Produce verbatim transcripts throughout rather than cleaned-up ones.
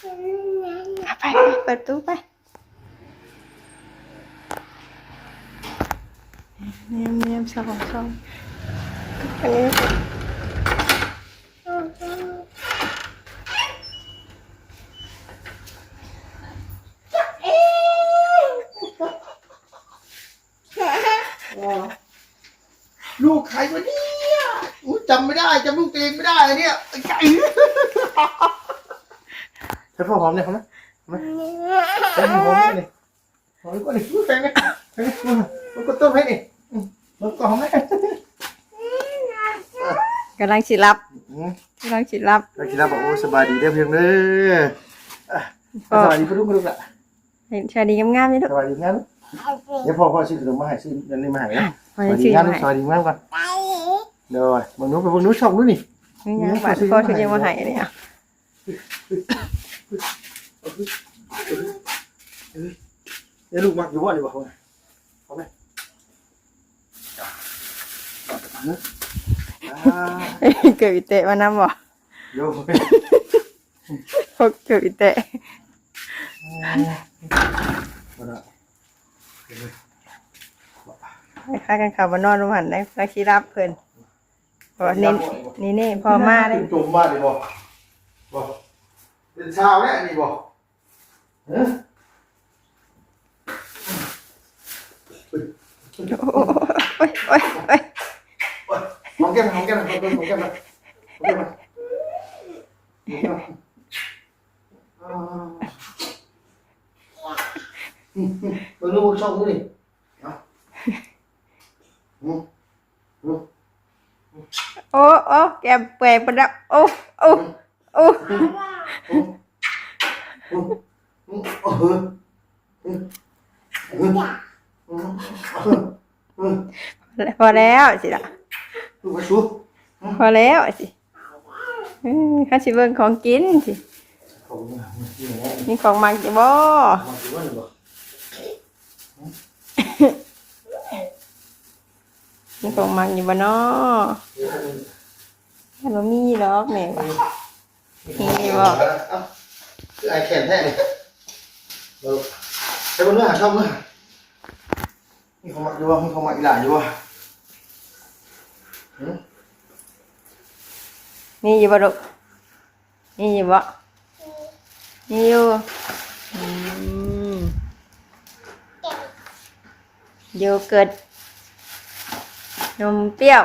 เอาไปไปเปิดตู้ไป เนียมเนียมสองสองอันนี้ ลูกใครวะเนี่ย อุ๊ย จำไม่ได้ จำลูกตัวเองไม่ได้เนี่ย ไอ้ไก่ ให้พ่อหอมเนี่ย หอมไหม หอมไหม ให้พ่อหอมเนี่ย หอมก่อนดิ แปรงไหม แปรงไหม มันก็ต้มให้ดิ มันก็หอมไหม กำลังสิหลับ อืม กำลังสิหลับ แล้วกินแล้วบอก โอ้ สบายดีเด้อเพียงเด้อ อ่ะ พ่อ สบายดีปะลูก ลูกละ ให้สวัสดีงามๆนี่ลูก สบายดีงาม เดี๋ยวพ่อ พ่อซื้อขนมมาให้ ซื้ออันนี้มาให้นะ พ่อ สวัสดี ซื้อ ครับ มาให้ สวัสดีครับก่อน เดี๋ยว มึงนู้นไป มึงนู้นช่องนู้นนี่ นี่ยังหวานพ่อซื้อยังมาให้เนี่ย เอ้ย ลูกมักอยู่บ่นี่บ่ เอาไหม อ่า เกิดอีเตะมานำบ่ โย พวกเกิดอีเตะ มาละ ไปพากันเข้ามานอนร่วมหันได้พระชีรับเพิ่นบอกนี่นี่นี่พ่อมาเลย จมบ้านนี่บ่ บ่ เป็นชาวแล้วนี่บ่ เออ โอ้ยโอ้ยโอ้ย หอมแก้ม หอมแก้ม หอมแก้ม หอมแก้ม หอมแก้ม อ่า อืม อืม เบิ่งลูกช่องดูนี่ เอา อืม อืม โอ้โอ้แก้มเปื่อยปะนะโอ้โอ้โอ้ อืม อืม อืม อืม อืม อืม อืม พอแล้วสิละ ลูกมาชู พอแล้วสิเออข้าสิเบิ่งของกินสิ ของเนี่ยเนี่ยเนี่ย มีของมักอยู่บ่ มาถือว่าหนึ่งบ่ มีของมักอยู่บ่น้อ เดี๋ยวให้มัน มันบ่มีดอกแม่ว่า นี่บ่ เอ้าคือไอแขนแท้เลย เดี๋ยวใช้บนเนื้อหาชอบเนื้อหา นี่เขามักอยู่วะ นี่เขามักอีหล่าอยู่วะ หืม มีอยู่บ่ลูกมีอยู่บ่มีอยู่อืมโยเกิร์ตนมเปรี้ยว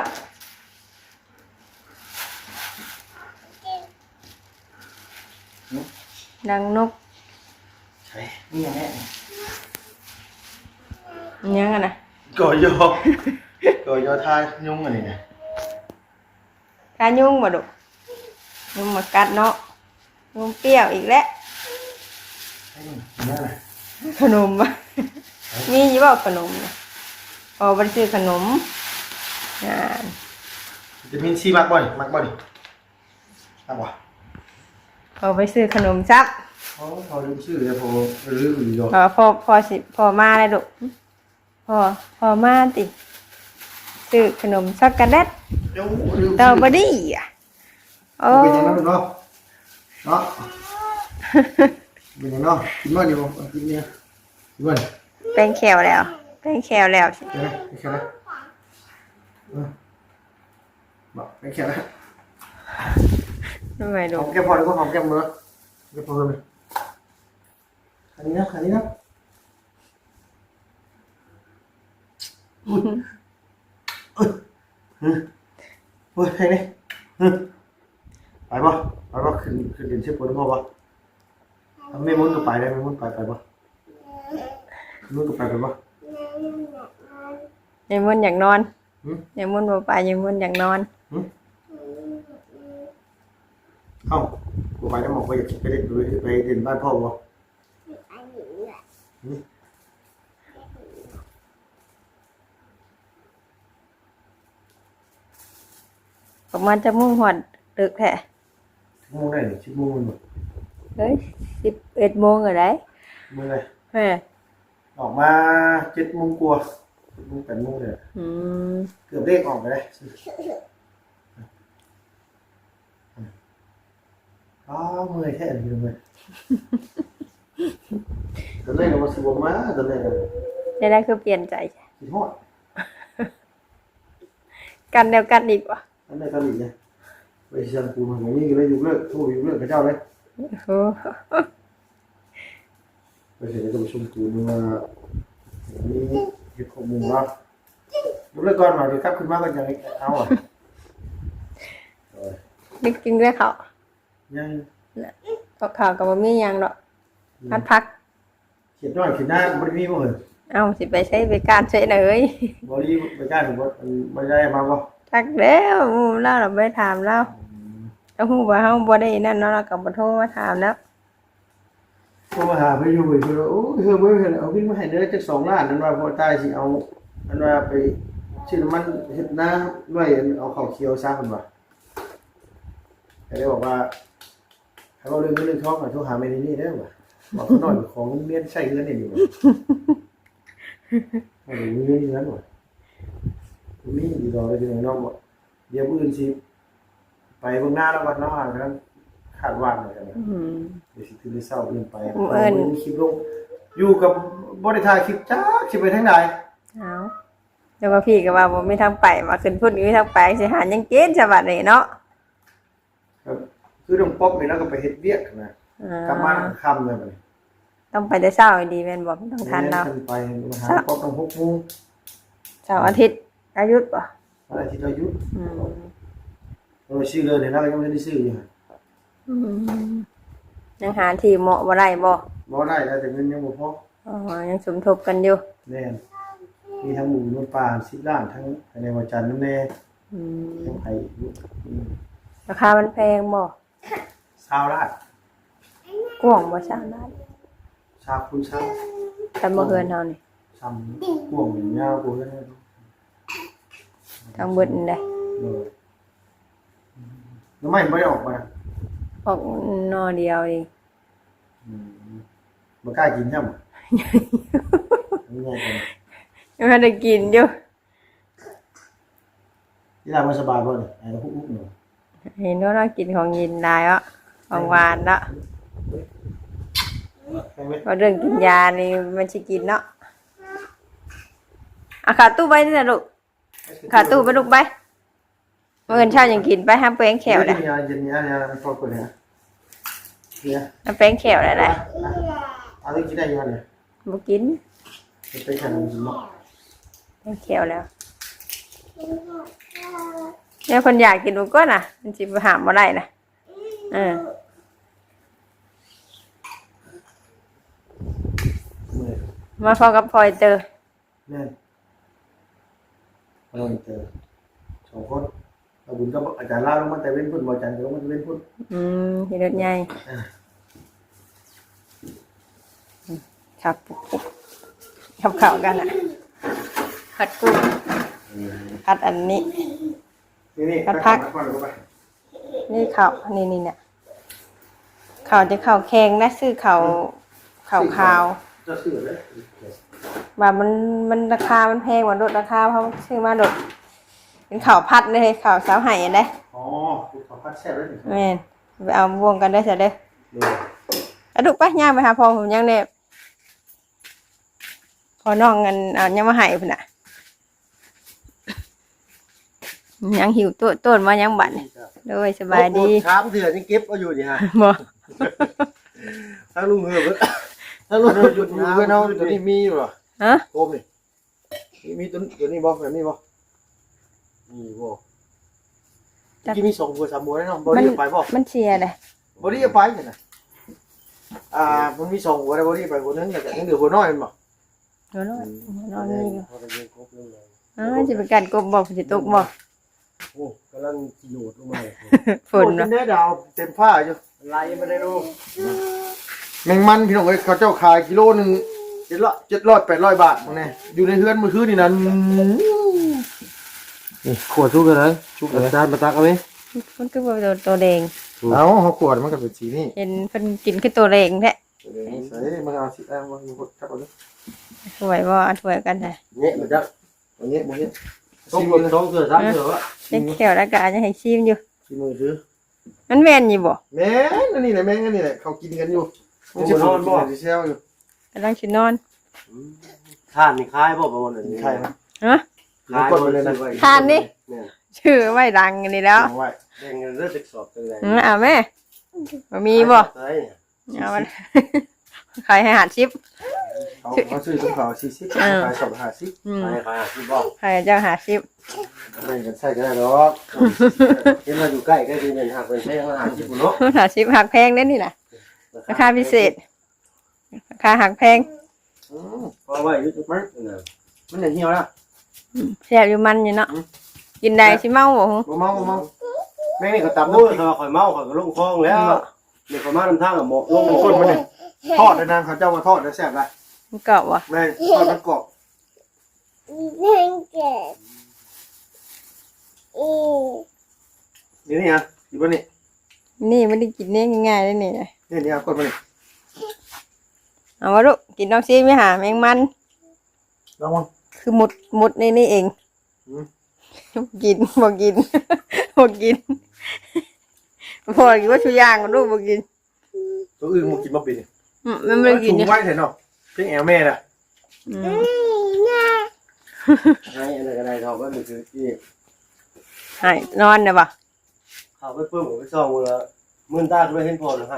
ดังนก ใช่ นี่ยังไง อิหยังอะนะ ก่อยอ ก่อยอทายุงอันนี้นะ ทายุงบ่ลูกยุงมากัดเนาะยุงเปรี้ยวอีกแล้ว ใช่นี่นะ ขนมบ่มีอยู่บ่ขนมน่ะอ๋อบ่ได้ซื้อขนมอ่า วิตามินซีมักบ่นี่มักบ่นี่มักบ่ เอาไปซื้อขนมซับ อ๋อพอลืมชื่อเลยพอลืมอยู่ดอก เออพ่อพ่อสิพ่อมาแล้วลูกพ่อพ่อมาติซื้อขนมช็อกโกแลต เดี๋ยวลืม สตรอเบอรี่อ่ะโอ้ เป็นยังไงเนาะเนาะเป็นยังเนาะกินบ่ดีบ่กินเนี่ยกินบ่ แป้งแขวแล้ว แป้งแขวแล้ว แค่ไหนแค่ไหนเออบอกแค่ไหน ทำไม ห ลู อก มแก้มพอแล้วก็หอมแก้มเลยแก้มพอเลยอันนี้นะอันนี้นะ โอ้ยใครเนี่ยไปบ่ไปบ่ขึ้นขึ้นเรียนเชฟโปนพ่อบ่แม่มดก็ไปได้แม่มดไปไปบ่แม่มดก็ไปไปบ่ ยายมนอยากนอน หืม ยายมนบ่ไปยายมนอยากนอน หืมเอ้ากูไปแล้วบอกว่าอยากไปเล่นไปเล่นบ้านพ่อบ่หืม ประมาณจะมุ่งหอดดึกแท้ ชั่วโมงได้หรือชั่วโมงมันบ่ เฮ้ยสิบเอ็ดโมงก็ได้ เมื่อไร แม่ ออกมาเจ็ดโมงกว่าเจ็ดโมงแปดโมงเลยอะ อืม เกือบเลขออกไปเลยเอ้า อ้าว เมื่อยแท้พี่น้องเอ้ย ตอนแรกว่าสิบ่มา ตอนแรกอะ ได้ได้คือเปลี่ยนใจ คิดฮอด กันแล้วกันอีกวะ อันนั้นก็ดีนะ ไปเชียงปูนของนี่ก็เลยยกเลิก โทรไปยกเลิกเขาเจ้าเลย โอ้ ไปเห็นแล้วก็ไปชมปูนว่า นี่เฮ็ดข้อมูลว่า ยกเลิกก่อนหน่อย เดี๋ยวกลับขึ้นมาก็ยังเอาอ่ะ เออ นึกกินด้วยเขา ยัง น่ะ กับข้าวก็บ่มีหยังดอก อืม ผัดผัก เขียดน้อยเขียดน้าบ่ได้มีบ่เหรอ เอ้า สิไปใช้ไปการใช้น่ะเอ้ย บ่ได้ไปการบ่ บ่ได้มาบ่ จักแล้ว หมู่ลาวน่ะไปถามลาว อืม ก็ฮู้ว่าเฮาบ่ได้นั่นเนาะ ลาวก็บ่โทรมาถามแล้ว โทรมาหาเพิ่นอยู่ เพิ่นว่า โอ้ย เฮ้ย บ่เห็น เอาเงินมาให้เด้อจักสองล้าน นั่นว่า พ่อตายสิเอา อันว่าไปซื้อน้ำมันเฮ็ดนาไว้ เอาข้าวเขียวซะ เพิ่นว่า ก็เลยบอกว่า ถ้าเว้าเรื่องเงินเรื่องทอง ก็โทรหาแม่นี่นี่เด้อว่ะ บอกเขาหน่อย ของเมียใช้เงินนี่อยู่ว่ะ เอาเรื่องเงินเงินว่ะ มีอยู่ดอกเลยพี่น้องเนาะ เดี๋ยวมื้ออื่นสิไปเบิ่งหน้าแล้วก่อนเนาะ กำลังคาดหวังเหมือนกันนะ อืม เดี๋ยวสิตื่นเช้าอื่นไป มื้ออื่น มื้ออื่นคลิปลง อยู่กับบ่ได้ถ่ายคลิปจักสิไปทางใด เอา แต่ว่าพี่ก็ว่าบ่มีทางไป มาขึ้นพุ้นก็มีทางไป สิหาหยังกินซะบัดนี้เนาะ ครับ คือน้องป๊อปนี่เราก็ไปเฮ็ดเวียกนะ อ่า กลับมาค่ำเลยบัดนี้ ต้องไปแต่เช้าดีแม่นบ่ ต้องทันเนาะ แม่น ไปมาหาป๊อปต้องหกโมง เสาร์อาทิตย์อายุดบ่ วันอาทิตย์อายุด อืม เราซื้อเลยเนี่ย เราก็ยังไม่ได้ซื้ออยู่ฮะ อืม ยังหาที่เหมาะบ่ได้บ่ บ่ได้แล้ว แต่เงินยังบ่พอ อ๋อ ยังสมทบกันอยู่ แม่น มีทั้งหมูทั้งปลา สิบล้าน ทั้งภายในวันจันทร์นั่นแน่ อืม ยังไผอีกอยู่ อืม ราคามันแพงบ่ ซาวล้าน กว้างบ่ ซาวล้าน ซาวคูณซาว แต่บ่เฮือนเฮานี่ ซ้ำกว้างยาวกว่าเฮือนเฮา ทั้งเบิดนั่นแหละ โดย หน่อไม้มันบ่ได้ออกบ่นะ ออกหน่อเดียวเอง อืม บ่กล้ากินซ้ำ มันใหญ่ไป ยังบ่ได้กินอยู่ ที่ร้านมันสบายบ่นี่ ไอ้ฮุบๆนี่ เห็นว่าเรากินของเย็นได้เนาะ ของหวานเนาะ แพงไหม ว่าเรื่องกินยานี่มันสิกินเนาะ เอาเข้าตู้ไว้นี่นะลูก เข้าตู้ไปลูกไป มื้ออื่นเช้ายังกินไป หาแปรงแข้วแหละ เดี๋ยวกินยาเย็น ยา ยา มันพอกินนะ เนี่ย หาแปรงแข้วแล้วแหละ เอาไปกินได้อยู่เนี่ย บ่กิน ไปแค่นั้นกินเนาะ แปรงแข้วแล้ว เนี่ย เพิ่นอยากกินบ่ก่อนน่ะ มันสิไปห้ามบ่ได้น่ะ เออ เมื่อย มาพอกับพลอยเตอ แม่น พลอยเตอ สองคน เอาบุญกับอาจารย์ลาวลงมาแต่เว้นพุ้น บ่อาจารย์ก็ลงมาแต่เว้นพุ้น อืม ขี่รถใหญ่ อ่า ครับ กับข้าวกันน่ะ ผัดกุ้ง อืม ผัดอันนี้ นี่ นี่ ผัดผัก ผัดผักก่อน เอาไป นี่ข้าว นี่ นี่เนี่ย ข้าวจะข้าวแข็งนะ ซื้อข้าว ข้าวขาว เจ้าซื้อเลย ว่ามัน มันราคามันแพง ว่าลดราคา เฮาซื้อมาลด เป็นข้าวผัดเลย ข้าวสาวไห้อันใด อ๋อ เป็นข้าวผัดแซ่บเลยนี่ แม่น ไปเอาบ่วงกันเด้อ ซะเด้อ เด้อ เอาลูกไป ย่างไปหาพ่อผมยังเนี่ย พอน้องอันเอายังมาให้พุ่นน่ะ ยังหิวโต๊ะโต๊ะมายังบัดนี่ โดยสบายดี โอ้โห สามเดือนยังเก็บเอาอยู่นี่ฮะ บ่ ทั้งลุงเฮือเพิ่น ทั้งลุงเฮืออยู่ อยู่เฮือนเฮา ตัวนี้มีอยู่เหรอ ฮะ โกมนี่ มี มีตัว ตัวนี้บ่ แบบนี้บ่ มีบ่ จัก ที่มีสองหัวสามหัวเนาะ บ่ได้เอาไปบ่ มันเสียเลย บ่ได้เอาไปนี่นะ อ่า มันมีสองหัวนะ บ่ได้ไปหัวหนึ่ง แต่ยังเหลือหัวน้อยมันบ่ หัวน้อย อืม หัวน้อยมีอยู่ พอได้เงินครบเรื่องเลย อ้าว สิไปกัดกบบ่ สิตกบ่ โอ้ กำลังสิโดดลงมาเลย ฝน โอ้ เนาะ กินได้ดาวเต็มฟ้าอยู่ ไหลมาได้ลูก แมงมันพี่น้องเอ้ย เขาเจ้าขายกิโลหนึ่ง เจ็ดร้อย เจ็ดร้อย แปดร้อยบาท พวกนี้ อยู่ในเฮือนมื้อคืนนี่นะ นี่ ขวดสุกเลยนะ สุกเลย อาจารย์มาตักเอาไหม มันคือว่าตัว ตัวแดง เอ้า เขาขวดมันก็เป็นสีนี่ เห็นเพิ่นกินคือตัวแดงแท้ ตัวแดงใส่ มันเอาสีแดง มัน มันจับเอาเลย ถ้วยบ่ เอาถ้วยกันนะ เนี่ย มันจับ เอาเนี่ย มันเนี่ย ต้องหมดสองเทื่อสามเทื่อวะ เล็กแขวแล้วก็อาจจะให้ชิมอยู่ ชิมมือถือ มันแม่นอยู่บ่ แม่น อันนี้แหละ แม่น อันนี้แหละ เขากินกันอยู่ มันสิปลูกกินกันอยู่ แซวอยู่ กำลังสินอน อืมถ่านนี่ขายบ่ประมาณนั้น ใช่ครับ ฮะ ขายบ่ ถ่านนี่ เนี่ย ชื่อไว้ดังอันนี้แล้ว แบ่งกันเลือกสอบจังได๋ อืมอ่ะแม่บ่มีบ่ ขายเท่าไหร่เนี่ย เอามัน ขายให้ห้าสิบ เขาเขาซื้อของเขาสี่สิบ อ่า ขายสองห้าสิบ อืม ขายขายห้าสิบบ่ ขายเจ้าห้าสิบ แบ่งกันใส่ก็ได้ดอก เห็นเราอยู่ใกล้ก็สิเป็นหักเป็นแพงละห้าสิบเนาะ ห้าสิบ หักแพงเด้นี่น่ะ ราคาพิเศษ ราคาหักแพง อืม เพราะว่าอยู่มันน่ะ มันอย่างเหี่ยวแล้ว อืมแซ่บอยู่มันอยู่เนาะ กินได้สิเมาบ่ บ่เมาบ่เมาแม่งนี่เขาตำ โอ้ย น้ำพริก ถ้าข่อยเมาข่อยก็ลงคลองแล้ว บ่ นี่ข่อยมาน้ำทางอะหมอกลง คนมันเนี่ยทอดเลยนะเขาเจ้ามาทอดแล้วแซ่บละ มันกรอบบ่ แม่งทอดมันกรอบ เล่นเกมอี นี่นี่ฮะอยู่บ้านนี่ นี่ไม่ได้กินเนี่ยง่ายๆเลยนี่ นี่นี่เอาคนมานี่ เอามาลูกกินน้องซีไม่หาแมงมัน ลองมา คือมุดมุดในนี่เอง อืม กินบ่กินบ่กินพอกินว่าชูยางลูกบ่กิน ตัวอื่นมากินมาปีนี่ อืมมันไม่ได้กิน ถุง เนี่ย ไว้แถวเนาะเพียงแอลแม่น่ะ อืม ให้อะไรก็ได้เขาก็มันคือที่ ให้นอนนะบ่ เขาไปเพิ่มไปซองเลยมื่นตาก็ไม่เห็นพอเลยให้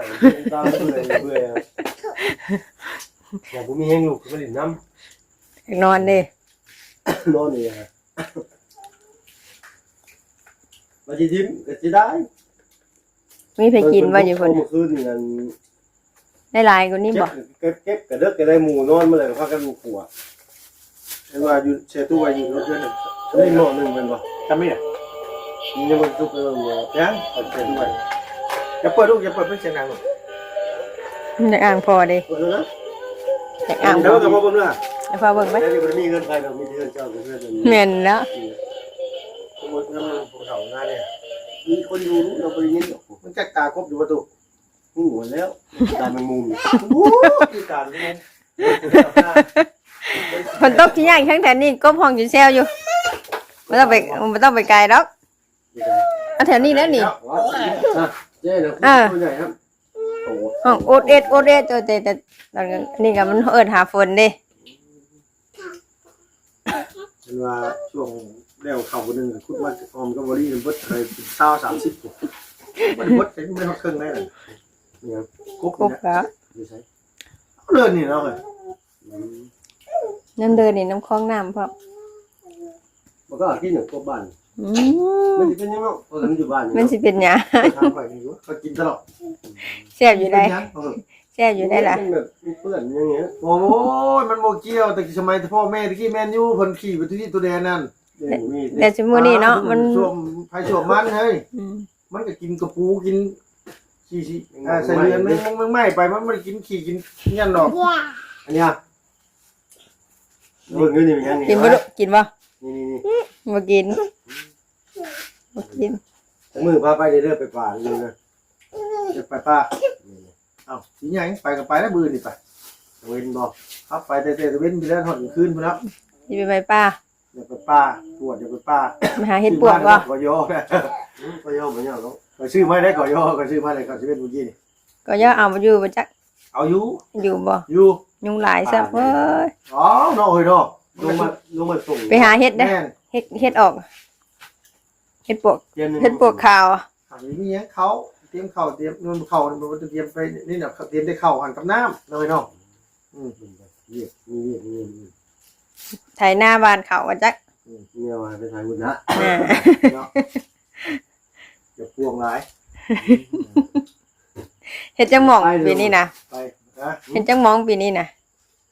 ตาเบื่อเบื่ออยากบ่มีแฮงลูกก็มาเล่นน้ำ นอนเด้ นอนนี่ฮะมาจีทิมก็จีได้ มีไผกินว่าอยู่คน เมื่อคืนนี่นั่น ได้หลายกว่านี้ เก็ บ่ บเก็บเก็บกระเดิกกระได้หมู่นอนมาเลยพากันหมู่ขวบ เห็นว่าอยู่เสียตู้ไว้อยู่รถเพื่อนน่ะ นี่หม้อหนึ่งเป็นบ่ ทำไม่เนี่ย มันยังมันทุกข์เลยหมู่ ยังเอาเสียตู้ไว้อย่าเปิดลูกอย่าเปิดเพิ่งเสียงดังลูก อยากอ่างพอเด้ เปิดแล้วนะ อยากอ่างพ เดี๋ยว อ จะพอเบิ่งเนาะ อยากพอเบิ่งไหม แล้วนี่มันมีเงินใครเรามีเงินเจ้ากับเพื่อนมัน แม่นแล้ว สมมติแล้วมันภูเขาหน้าเนี่ย มีคนอยู่รู้เราไปยินหรอก มันแจกตาครบอยู่ประตู หูหมดแล้วตาแมงมุม โอ้ยตาแมงมุม คนตกที่ย่างทั้งแถวนี้กบห้องกินแซวอยู่ไม่ต้องไปไม่ต้องไปไกลดอกเอาแถวนี้แล้วนี่ เจ๊นะ อ่า ตัวใหญ่ครับโอ้โห ห้องโอดเอ็ดโอดเอ็ดตัวแต่แต่ตอนนี้ก็มันเอิ้นหาฝนเด้ เห็นว่าช่วงแล้วเขาคนหนึ่งขุดมาออมกับบริเวณเบิดเคยเศร้าสามสิบคนมันเบิดใช้ไม่หมดเครื่องได้เลย เนี่ย ครบ ครบแล้ว อยู่ใส่ เดินนี่เนาะเลย อืม น้ำเดินนี่น้ำคลองน้ำพร้อม มันก็เอาที่หนึ่งครบบ้าน อื มัน ม จะเป็นยังไงเพราะมันอยู่บ้าน มันสิเป็นหยัง ทางไปนี่อยู่เขากินตลอด แซ่บอยู่ได้ เป็นหยังเออ แซ่บอยู่ได้ล่ะ มันแบบเปื้อนอย่างเงี้ย โอ้ยมันโมเกี่ยวแต่สมัยพ่อแม่ตะกี้แมนยูเพิ่นขี่ไปที่ตัวแดนนั่น เดี๋ยวมี แต่สมมื้อนี้เนาะมัน ช่วมไผช่วมมันเฮ้ย อืม มันก็กินกระปูกินขี้สิอ่าใส่เรือนมันมันไม่ไปมันไม่ได้กินขี้กินเงี้ยนดอก อันเนี้ยเบิ่งอยู่นี่มันยัง กินบ่ลูกกินบ่ นี่นี่นี่ บ่กินบ่กิน มือพาไปเรื่อยๆไปป่าเลยนะ จะไปป่าเอ้าสิหยังไปก็ไปแล้วมื้อนี่ไป เว้นบ่ ครับไปแต่แต่เว้นไปแล้วฮอดกลางคืนพุ่นแล้ว สิไปไปป่า อย่าไปป่าปวดอย่าไปป่า ไปหาเห็ดปวกบ่ กอยอ อืมก็ย่อมมันย่อมแล้ว ก็ซื้อมาได้กอยอก็ซื้อมาได้ก็สิบเอ็ดมื้อกี้นี่ ก็ย่าเอามาอยู่บ่จัก เอาอยู่ อยู่บ่ อยู่ ยุงหลายซะเว้ย อ๋อเนาะเฮ้ยเนาะ ลงมาลงมาส่ง ไปหาเห็ดเด้ แม่น เห็ดเห็ดออก เห็ดปวก เตรียมหนึ่ง เห็ดปวกขาว หามีหยังเขาเตรียมข้าวเตรียมนู่นข้าวมันเตรียมไปนี่น่ะเตรียมได้ข้าวหั่นกับน้ำเนาะเฮ้ยเนาะอืม เรียกนี่เรียกนี่ ไถนาบ้านเขาว่าจัก เนี่ยว่าไปถ่ายบุญนะ อ่า เนาะอย่าพวงหลาย เฮ็ดจังหม่องปีนี้นะ ไปนะ เฮ็ดจังหม่องปีนี้นะ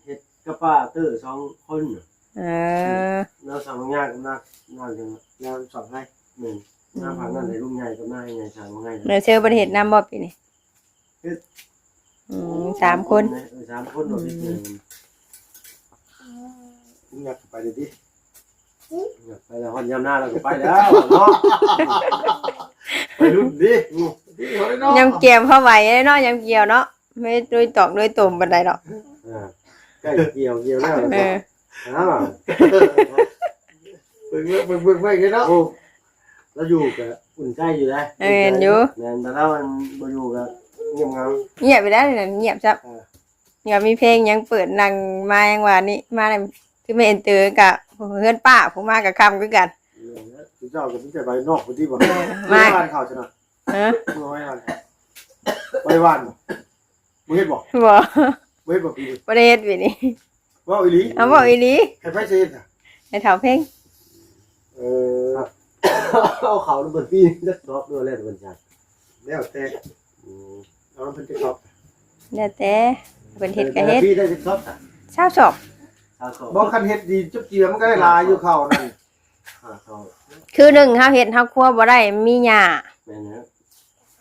เฮ็ดกับป้าเตอร์สองคนน่ะ เออ แล้วสั่งงานกับนักงานกัน งานสองให้ หนึ่งหน้าพังนั่นให้ลูกใหญ่กับหน้าใหญ่สั่งว่าไง เนยเซอร์บ่ได้เฮ็ดนำบ่ปีนี้ เฮ็ด อืมสามคน เออสามคนเนาะ ผมอยากไปเลยดิ อยากไปแล้วฮอดยามหน้าเราก็ไปแล้วเนาะ ไปรุ่นดิดิเขาได้เนาะ ยำเกียวพอไหวเนาะยำเกียวเนาะไม่ด้วยตอกด้วยตมปานใดดอก อ่าใกล้เกี่ยวเกี่ยวแล้ว เออ อ้าว เบิ่งเบิ่งเบิ่งเบิ่งไปกันเนาะ โอ้แล้วอยู่กับ อุ่นใจอยู่นะ เออ อยู่ แม่น แต่ถ้ามันบ่อยู่ก็เงียบเหงา เงียบไปแล้วนี่นะ เงียบจ้ะ เออ เดี๋ยวมีเพลงหยังเปิดนั่งมาหยังว่านี่ มาแล้ว คือแม่เอ็นเตอร์กะเฮือนป้า ผู้มากะค่ำคือกัน เออ เจ้าก็มีแต่ไปนอกพื้นที่บ่ เออ มา เมื่อวานเขาชนะ ฮะ เมื่อวานเขา บ่ได้หว่านบ่ บ่เฮ็ดบ่ บ่ บ่เฮ็ดบ่ปีนี้ บ่ได้เฮ็ดปีนี้ เว้าอีหลี เอาเว้าอีหลี ให้ไผสิเฮ็ดน่ะ ให้เฒ่าเพ็ง เออ เอาเขาแล้วเพิ่นปีนี้จักสอบด้วยแล้วเพิ่นจ้ะ แล้วแต่ อืม เอาเพิ่นจักสอบ แล้วแต่ เพิ่นเฮ็ดก็เฮ็ด เออ แต่ละปีได้จักสอบจ้ะ ซาวสอบ ซาวสอบ บ่ คันเฮ็ดดีจุ๊บเจือมันก็ได้หลายอยู่เขานั่น อ่า เขา คือหนึ่งเฮาเฮ็ดเฮาครัวบ่ได้ มีหญ้า แม่นแล้ว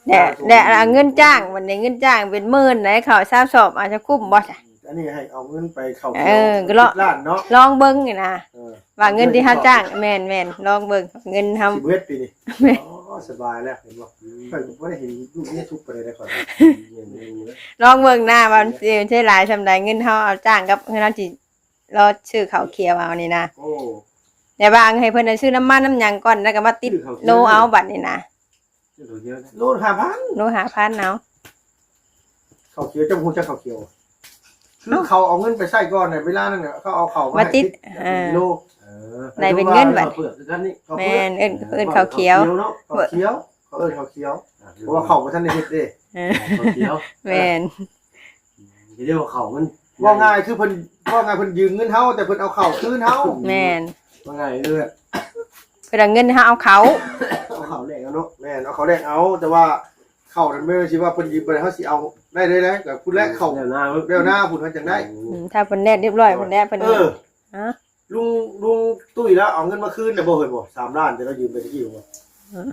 แดะ แดะ เอาเงินจ้าง บัดนี้เงินจ้างเป็นหมื่น ได้เข้าซาวสอบ อาจจะคุ้มบ่จ้ะ อันนี้ให้เอาเงินไปเข้า เออ ก็ลอง สิบล้านเนาะ ลองเบิ่งนี่นะ เออ ว่าเงินที่เฮาจ้าง แม่นๆ ลองเบิ่ง เงินเฮา สิบเอ็ดปีนี่ แม่น อ๋อ สบายแล้ว เห็นบ่ อืม ข้อยก็บ่ได้เห็นลูกเมียทุกข์ปานใดเด้อข้อย ลองเบิ่งนะ ว่ามันสิใช้หลายส่ำใด เงินเฮาเอาจ้างกับเงินเฮาสิรอซื้อข้าวเขียวเอานี่นะ โอ้ แต่ว่าให้เพิ่นน่ะซื้อน้ำมันน้ำหยังก่อน แล้วก็มาติด ซื้อข้าวเขียว โลเอาบัดนี้นะ โลห้าพัน โลห้าพันเอา ข้าวเขียว เจ้าฮู้จักข้าวเขียว คือ เอ้า เขาเอาเงินไปใช้ก่อนน่ะ เวลานั้นน่ะ เขาเอาข้าวมา มาให้ ติด ติด เออ โล เออ ได้เป็นเงินบัด ข้าวเปลือกคือกันนี่ ข้าวเปลือก แม่น เอิ้น เออ เอิ้นข้าวเขียว ข้าวเขียว เขาเอิ้นข้าวเขียว อ่ะ เพราะว่าข้าวบ่ทันได้เฮ็ดเด้ เออ ข้าวเขียว แม่น เรียกว่าข้าวมัน ว่าง่ายคือเพิ่น ว่าง่ายเพิ่นยืมเงินเฮา แต่เพิ่นเอาข้าวคืนเฮา แม่น ว่าง่ายเลย เพิ่นเอาเงินให้เฮาเอาข้าว เอาข้าวแลกเอาเนาะ แม่น เอาข้าวแลกเอา แต่ว่าข้าวนั้นแม่นสิว่าเพิ่นยืมไปเฮาสิเอาได้เลยนะ ก็พูดแลกข้าว แล้วหน้า แล้วหน้าพูดเฮาจังได้ อืม ถ้าเพิ่นแลกเรียบร้อย เพิ่นแลกเพิ่น เออ ฮะ ลุง ลุงตุ้ยแล้วเอาเงินมาคืนน่ะบ่ เฮ้ยบ่ สามล้านที่เรายืมไปตะกี้บ่ เออ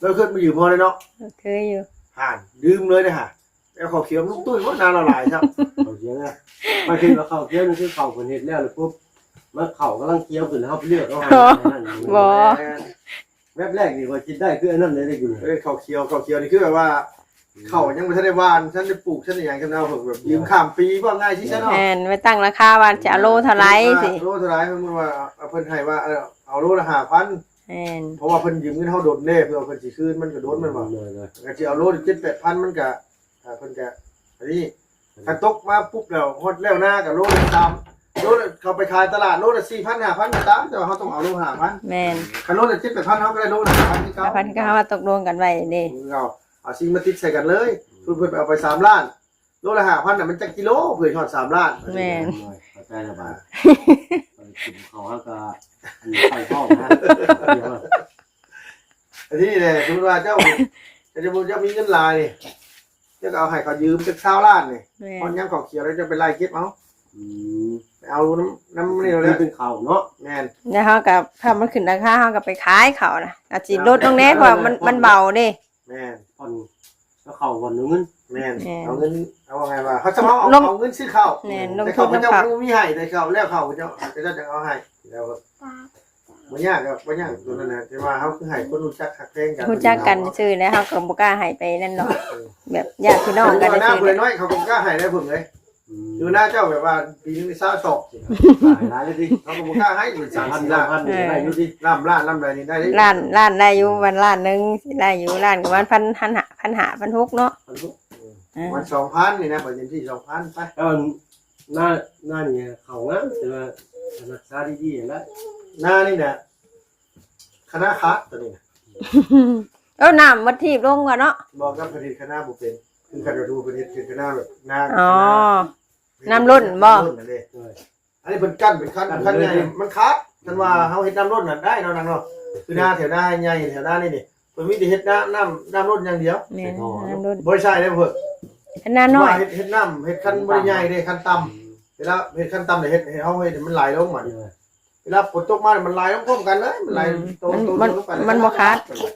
แล้วเคยมายืมเฮาเลยเนาะ เคยอยู่ ห่าน ยืมเลยนะฮะ แล้วข้าวเขียวลุงตุ้ยว่านาเราหลายครับ ข้าวเขียวนะ หมายถึงว่าข้าวเขียวนี่คือข้าวเพิ่นเฮ็ดแล้ว แล้วปุ๊บ มันข้าวกำลังเขียวขึ้น แล้วเฮาไปเลือกเอาให้ อ๋อ นั่น บ่ แม่น แวบแรกนี่ว่ากินได้คืออันนั้นเลยได้กิน เอ้ย ข้าวเขียว ข้าวเขียวนี่คือแบบว่า ข้าวยังบ่ทันได้หว่าน ทันได้ปลูก ทันได้หยังกันเอา แบบยืมข้ามปี ว่าง่ายสิซะเนาะ แม่น ไปตั้งราคาว่าจะเอาโลเท่าไหร่สิ โลเท่าไหร่ สมมุติว่า เอา เพิ่นให้ว่า เออ เอาโลละห้าพัน แม่น เพราะว่าเพิ่นยืมเงินเฮาโดนเด้ เพื่อเพิ่นสิคืนมันก็โดนแม่นบ่ โดย โดย ก็สิเอาโลละเจ็ดแปดพัน มันก็ อ่า เพิ่นก็ อันนี้ คันตกมาปุ๊บแล้ว ฮอดแล้วนาก็โลละสาม โลละ เขาไปขายตลาดโลละสี่พัน ห้าพัน ก็ตาม แต่ว่าเฮาต้องเอาโลห้าพัน แม่น คันโลละเจ็ดแปดพัน เฮาก็ได้โลละห้าพัน คือเก่า ห้าพัน ก็เฮาว่าตกลงกันไว้เด้ คือเก่า เอาสิ่งมาติดใส่กันเลย เพิ่น เพิ่นไปเอาไปสามล้าน โลละห้าพัน น่ะ มันจักกิโล เพื่อฮอดสามล้าน แม่น เข้าใจแล้วบาด ไปกินข้าวแล้วก็ อันนี้ไข่ท้องนะ อันนี้แหละ สมมุติว่าเจ้า เจ้า เจ้ามีเงินหลายนี่ เจ้าก็เอาให้เขายืมจักซาวล้านนี่ แม่น ฮอดยามข้าวเขียวแล้วเจ้าไปไล่เก็บเอา อืม ไปเอานำ นำนี่เอาแล้ว เป็นข้าวเนาะ แม่น แล้วเฮาก็ ถ้ามันขึ้นราคา เฮาก็ไปขายข้าวนะ อาจสิลดลงแหน่ เพราะว่ามัน มันเบาเด้ แม่น ผ่อน แล้วข้าวผ่อนเงิน แม่น แม่น เอาเงิน เอาว่าไงวะ เขาจะมาเอา ลง เอาเงินซื้อข้าว แม่น ลงทุน แต่เขา นำข้าว เจ้าบ่มีให้ แต่เขาแล้วเขาเจ้า เจ้าจะเอาให้ แล้วก็ บ่ยากครับ บ่ยากตัวนั้นนะ แต่ว่าเขาคือให้คนรู้จักฮักแพงกัน รู้จักกันซื่อแล้ว เขาก็บ่กล้าให้ไปนั่นเนาะ เออ แบบญาติพี่น้องกัน แต่ว่าหน้า ซื่อ ผู้น้อยเขาก็บ่กล้าให้ได้เพิ่นเลย อืม อยู่หน้าเจ้าแบบว่าปีนึงมีซาวสอบสิ หลายล้านเลยสิ เขาก็บ่กล้าให้เป็นสามสี่ล้าน สามพัน ได้อยู่สิ ล้าน ล้าน ล้านใดนี่ได้เลย ล้าน ล้านได้อยู่ วันล้านหนึ่งสิได้อยู่ ล้านก็วันพัน พันห้า พันห้า พันหกเนาะ พันหก เออ วันสองพันนี่นะ บัดเต็มที่สองพันไป แล้วหน้า หน้านี่เขางาม แต่ว่ารักษาดีๆนะ หน้านี่นะ คณะขาดตัวนี้นะ เออ น้ำมันถีบลงก่อนเนาะ บอกกับผลิตคณะบ่เป็น คือคันดูผลิตคือคณะแบบน้ำ อ๋อ คณะ น้ำล้นบ่ น้ำล้นนั่นเด้ เออ อันนี้เพิ่นกั้นเป็นคัน เป็นคันใหญ่ กั้นเลย มันขาด คันว่าเฮาเฮ็ดน้ำล้นน่ะได้เนาะนางเนาะ คือหน้าแถวหน้าใหญ่แถวหน้านี่นี่ เพิ่นมีแต่เฮ็ดน้ำ น้ำ น้ำล้นอย่างเดียว แม่น อ๋อ น้ำล้น บ่ได้ใช้แล้วเพิ่น คันหน้าน้อย ว่าเฮ็ด เฮ็ดน้ำ เฮ็ดคันบ่ได้ใหญ่เด้ คันต่ำ เวลาเฮ็ดคันต่ำเนี่ยเฮ็ดให้เฮาเฮ็ดให้มันไหลลงมา เออ เวลาฝนตกมาเนี่ยมันไหลลงพร้อมกันเลย มันไหล อืม โต มัน โต มัน โตลงไปเลย มันบ่ขาด อันนี้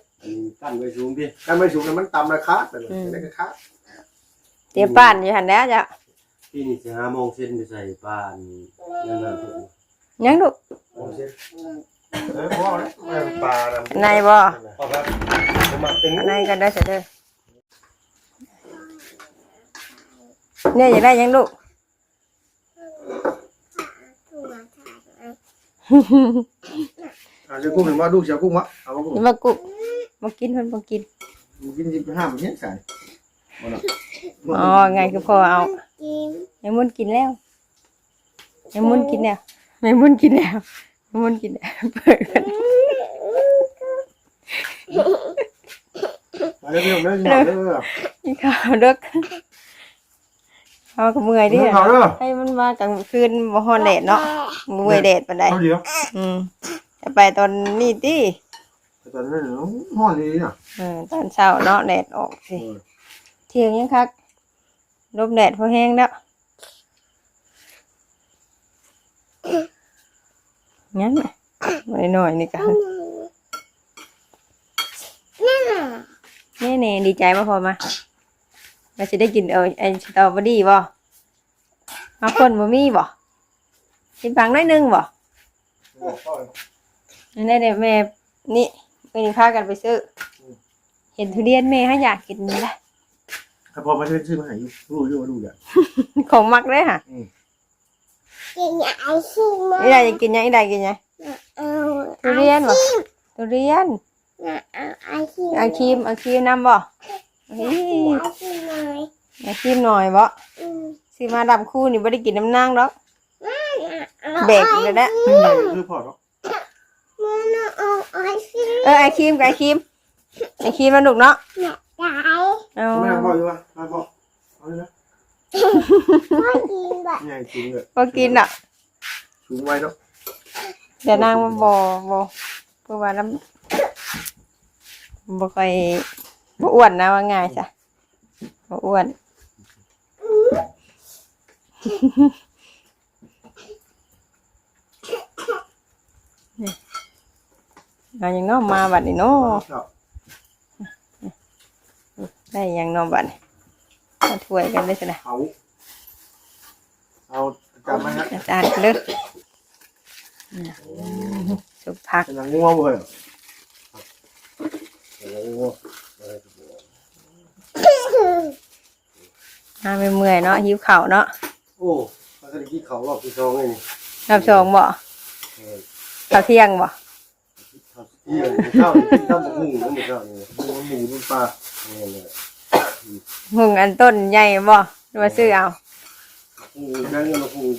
กั้นไว้สูงดิ กั้นไว้สูงเนี่ยมันต่ำแล้วขาดไปเลย อืม จะได้ก็ขาด เตรียมป้านอยู่หั่นแหล้วจ้ะ ปีนี้สิหามองเส้นไปใส่ป้านนั่นน่ะ ยังลูก มองเส้น เออ พอแล้ว ปลาดำ ในบ่ พอครับ ผมมาเต็ม ในกันได้เสร็จเลย เนี่ยอยากได้ยังลูก เอาเจ้ากุ้งเห็นว่าลูกเจ้ากุ้งวะ เอามากุ้ง นี่มากุ้ง บ่กิน เพิ่นบ่กิน บ่กินสิไปห้ามเฮ็ดไส บ่ล่ะ อ๋อ ไงคือพ่อเอา กิน แมงมุมกินแล้ว แมงมุมกินแล้ว แมงมุมกินแล้ว แมงมุมกินแล้ว เปิดกัน มาเด้อพี่น้องเด้อ กินข้าวเด้อ กินข้าวเด้อ เฮาก็เมื่อยเด้ เมื่อยเขาเด้อ ให้มันมากลางคืนบ่ฮ้อนแดดเนาะ บ่เมื่อยแดดปานใด เอาเดี๋ยว อืม จะไปตอนนี้ติ ไปตอนนั้นเนาะ ฮ้อนดีน่ะ เออ ตอนเช้าเนาะ แดดออกสิ เออ เที่ยงยังคัก ลมแดดพอแฮงแล้ว ยังน่ะ น้อยๆ นี่ก็ แม่ๆ ดีใจบ่พ่อมา ว่าสิได้กิน เออ ไอ้สตรอเบอรี่บ่ มาคนบ่มีบ่ กินปังน้อยหนึ่งบ่ อันนี้เด้อแม่ นี่ มื้อนี้พากันไปซื้อ อืม เห็นทุเรียนแม่เฮาอยากกินนี่ล่ะ ถ้าพ่อมาซื้อ ซื้อมาให้อยู่ รู้อยู่ว่าลูกอยาก ของมักเด้อค่ะ อืม กินไอศกรีมไหม อีหล่าอยากกินหยัง อีหล่ากินหยัง เอา ทุเรียนบ่ ไอศกรีม ทุเรียน เอาไอศกรีม เอาครีม เอาครีมนำบ่ เฮ้ย ไอศกรีมหน่อย เอาครีมหน่อยบ่ อืม ซื้อมาดำคู่นี่บ่ได้กินนำนางดอก ไม่เอา แบกอีกแล้วนะ ไอศกรีม คือพ่อเนาะ มันเอาไอศกรีม เออ ไอศกรีมกับไอศกรีม ไอศกรีมนะลูกเนาะ อยากได้ เอา แม่พ่ออยู่วะ มาพ่อ เอาเลยนะ พ่อกินแบบ เนี่ยกินเลย บ่กินดอก สูงไว้เนาะ เดี๋ยวนางมาบ่ บ่ เพราะว่าน้ำ บ่ค่อย บ่อ้วนนะ ว่าง่ายซะ บ่อ้วน นี่ เอาหยังเนาะมาบัดนี้เนาะ ครับ ได้หยังเนาะบัดนี้ เอาถ้วยกันได้สินะ เอา เอาจานมาฮะ อาจารย์เด้อ สุกผัก เป็นหนังงัวเว้ย เป็นหนังงัว มาเมื่อยๆ เนาะ หิวข้าวเนาะ โอ้ มาก็ได้กินข้าวรอบที่สองเลยนี่ รอบสองบ่ เออ ข้าวเที่ยงบ่ ข้าวเที่ยง ข้าวกินตำบักหุ่งนั่นมื้อเช้านี่ หมู หมู ปลา นี่แหละ หุงอันต้นใหญ่บ่ หรือว่าซื้อเอา ปลูกยังไงมาปลูก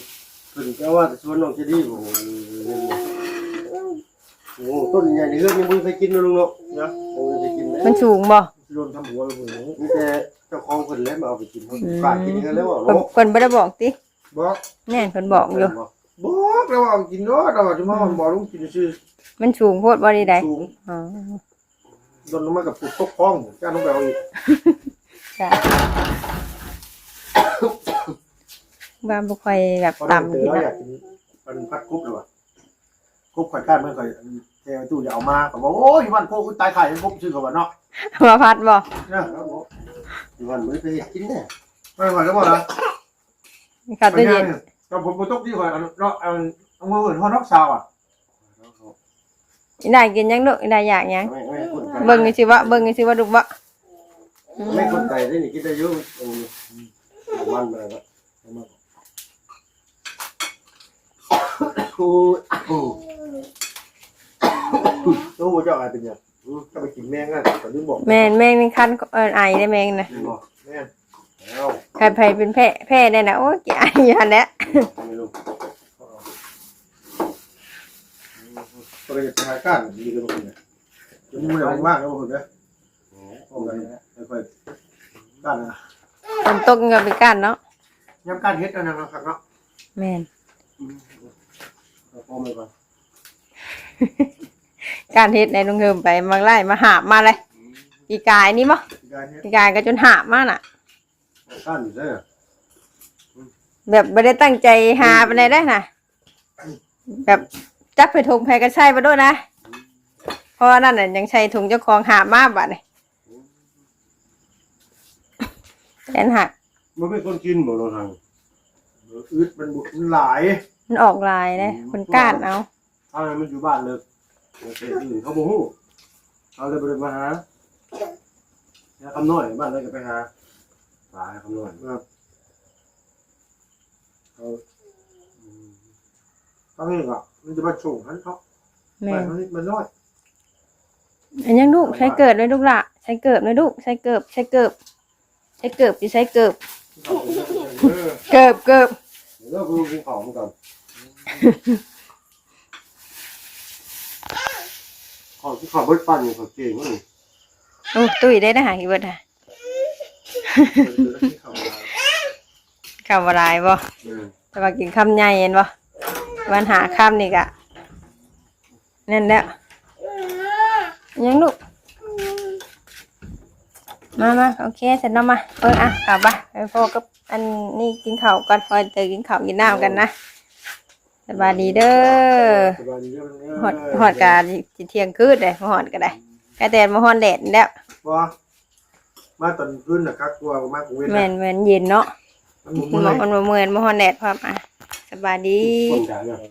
ขึ้นแปลว่าสวนน้องเจดีย์บ่ โอ้ ต้นใหญ่นี่เฮือนยังบ่เคยกินเลยลุงเนาะ นะ โอ้ย เคยกินแล้ว มันสูงบ่ โดนทำหัวเลย มีแต่เจ้าของเพิ่นแหละมาเอาไปกิน อืม กล้ากินกันแล้วบ่ เพิ่น เนาะ เพิ่นบ่ได้บอกติ บอก แม่นเพิ่นบอกอยู่ บอกแล้วว่าเอากินเนาะ แต่ว่าจะมาบอกลุงกินซื่อ มันสูงโพดบ่ดีใด สูง อ๋อ โดนลงมากับปลูกกกพอง จ้าลงไปเอาอีก จ้ะ ว่าบ่ค่อยแบบ พอได้ ตำ เจอ กิน แล้ว นะ อยากกิน มันผัดกบเลยว่ะ กบข่อยก้านมันข่อย แกตู้จะเอามา เขาบอก โอ้ย มันโคตรตายขายกบชื่อเขาว่าเนาะ มาผัดบ่ เนี่ย แล้วบอก อยู่วันมื้อไปเฮ็ดกินเนี่ย ไม่ไหวแล้วบอกนะ ค่ะ ตู้เย็น แต่ผมบ่ตกที่ข่อย เอาเนาะ เอา เอามืออื่นห่อนอกซาวอ่ะ อีหล่ากินหยังลูก อีหล่าอยากหยัง ไม่ ไม่ เบิ่งซื่อบ่ เบิ่งซื่อบ่ลูกบ่ ไม่คนไทยได้นี่กินได้เยอะ เออ มันอะไรวะ โอ้ย โอ้ย โอ้ย เจ้าอะไรเป็นหยัง อืม ก็ไปกินแมงอ่ะ แต่ลืมบอก แม่น แมงนี่คัน เอิ้นไอได้แมงนะ แม่นบ่ แม่น แล้ว ใครไผเป็นแพ้ แพ้แน่นะ โอ้ย กี่ไออยู่หั่นแหละ ไม่รู้ ก็เลยไปหาก้านดีกันหมดเลย ยังไม่ได้ว่างๆ แล้วผมเนี่ย โอ้ย ไม่ค่อยก้านนะ ฝนตกก็ไปก้านเนาะ ยามก้านเฮ็ดอันนั้นเนาะครับเนาะ แม่น อืม เอาพอไหมก่อน ก้านเฮ็ดในลุงเฮิมไป มาไล่มาหาบมาเลย อืม ปีกายนี่บ่ ปีกายเนี่ย ปีกายก็จนหาบมาน่ะ ก้านอยู่ใช่เหรอ แบบบ่ได้ตั้งใจหาปานใดเด้อนะ แบบจับไปถุงไผก็ใส่บ่โดนนะ เพราะว่านั่นน่ะยังใส่ถุงเจ้าของหาบมาบัดนี้ แขนหัก มันเป็นคนกินบ่ลองทาง อึดมันบุ มันหลาย มันออกหลายเด้ อืม คนก้านเอา เอาให้มันอยู่บ้านเลย เดี๋ยวคนอื่นเขาบ่ฮู้ เขาเลยบ่ได้มาหา แล้วคำน้อยบ้านเลยก็ไปหา หาคำน้อย ครับ เขา อืม ตอนนี้ก็มันจะมาส่งหันเขา แม่น ไปทางนี้มันน้อย อันยังลูก ใส่เกิบเลยลูกล่ะ ใส่เกิบเลยลูก ใส่เกิบ ใส่เกิบ ใส่เกิบ อยู่ ใส่เกิบ เออ เกิบ เกิบ เดี๋ยวเราไปกินของกันของที่เขาเบิดปั่นอยู่เขาเก่งมั้ง โอ้ ตุ้ยได้นะหากี่เบิดฮะ เป็นเรื่องที่เขามา ข้าวบ่หลายบ่ เออ แต่ว่ากินคำใหญ่เห็นบ่ วันหาคำนี่กะ นั่นแหละ ยังลูก มามา โอเค เสร็จแล้วมา เออ อ่ะ กลับบ้านไปพ่อกับอันนี้กินข้าวก่อน พอเจอกินข้าวกินน้ำกันนะ สบายดีเด้อ สบายดีเด้อ ฮอด ฮอดกะสิเที่ยงคืนเลย มาฮอดก็ได้ ใกล้แต่มาฮอดแดดแล้ว บ่มาตอนคืนน่ะกักตัวมากรุงเทพฯ แม่น แม่น เย็นเนาะ มันบ่เมื่อย มันบ่เมื่อย มาฮอดแดดพร้อม อ่ะ สบายดี คนจ๋าเนี่ย